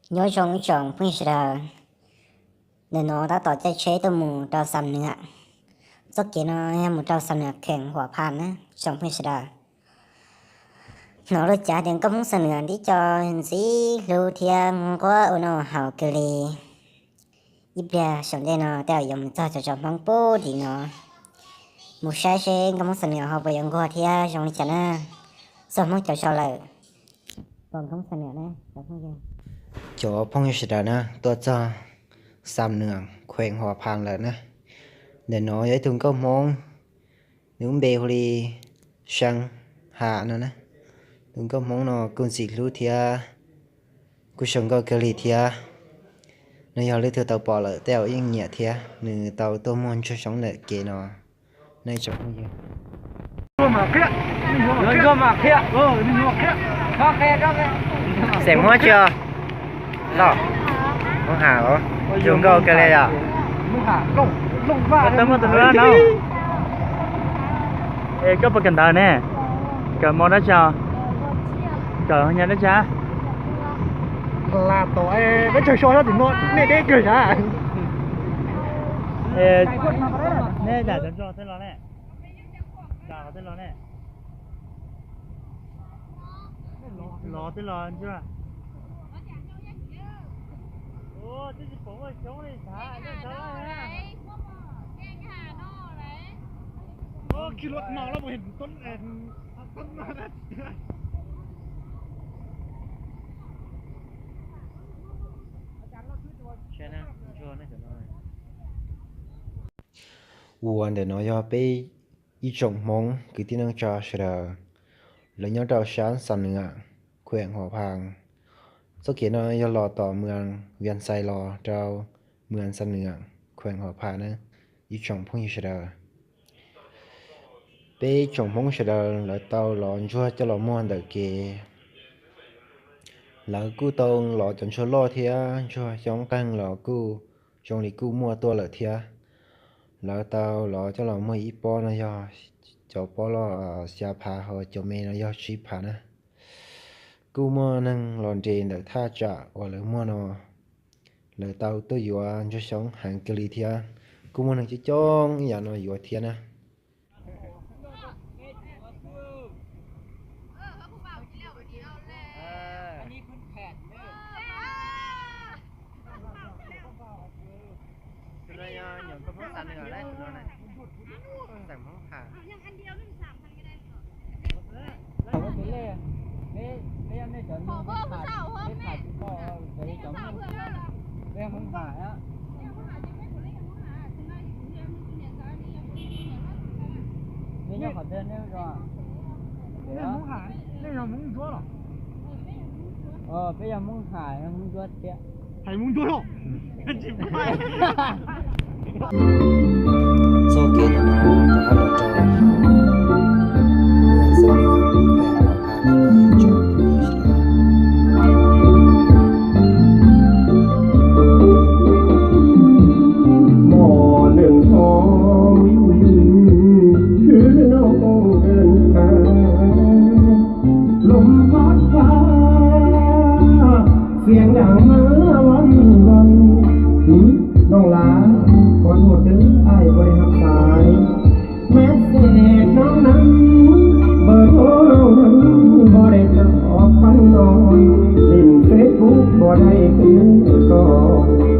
Nyob zoo ib tsoom phooj ywg sawv daws, ntawm no tab tom caij tsheb tuaj mus rau Xam Nuam. Txoj kev no yog mus rau Xam Nuam kheem Huam Phas na tsoom phooj ywg sawv daws. Hnov luag cav tias nkauj Hmoob Xam Nuam tib co ntxim hlub thiab nquab ua noj haus kawg li. Ib pliag saum ntej no tej zaum yuav mus txog cov tsoom Hmoob pub tim no, mus saib seb nkauj Hmoob Xam Nuam ho puas yuav nquag thiab zoo li cas na. Txog Hmoob cov so lawm. Cov phooj ywg sawv daws na, tuaj txog Xam Nuam kheem Huam Phas lawm na. Ntawm no yog ib tug nkauj Hmoob, nws lub npe hu li See Ham no na. Tus nkauj Hmoob no kuj ntxim hlub thiab kuj zoo nkauj kawg li thiab. Nws yog leej twg tau pom lawm tej zaum yeej nyiam thiab. Nws tau tuaj muag ntsuag xyoob ntawm kev no. Nej tsoom phooj ywg, xeem Hmoob tsi os? Los, Hmoob Ham os, zoo nkauj kawg li yom. Es koj puas kawm ntawv ne? Kawm mos dab tsi? Kawm nyab dab tsi? Peb chaw so sab tim no nej deb kawg sav. Neb dam cov ntsuag tej los ne? Dam tej los ne? Los tej los ntsuag. Ua, twb tsis pom muaj xyoob li sav, lawv sav lawm. Uas ntawm no yog peb ib tsoom Hmoob kwv tij neej tsa sawv daws, lawv nyob rau sab Xam Nuam, kheem Huam Phas. Txoj kev no yog los tom Muas Vias Xais los rau Muas Xam Nuam, kheem Huam Phas na, ib tsoom phooj ywg sawv daws. Peb tsoom Hmoob sawv daws lawv tau los ntsuag coj los muag ntawm kev. Lawv kuj tau los cov ntsuag loj thiab ntsuag xyoob qeeg los kuj zoo li kuj muaj tuaj lawm thiab. Lawv tau los coj los muag ib pob no yog cov pob loj xya phav, ho cov me no yog tsib phav na. Kuj muaj neeg los nres ntawm thaj tsam uas lawv muag no. Lawv tau tuaj yuav ntsuag xyoob heev kawg li thiab. Kuj muaj neeg coob coob ib yam no yuav thiab na. Peb yog Hmoob Ham, Hmoob Ntsuab thiab. Hais Hmoob Ntsuab los. Txoj kev no rov qab los rau mos lwm thoob khwb noj ntawm hav, lom phab phab เสียงดังมาวันวัน น้องหลา ขอโทษเด้อ อ้ายบ่ได้รับสาย เมสเสจน้องนั้น เบอร์โทรน้องนั้น บ่ได้ตอบ พันนอน เล่นเฟซบุ๊กบ่ได้คือก่อน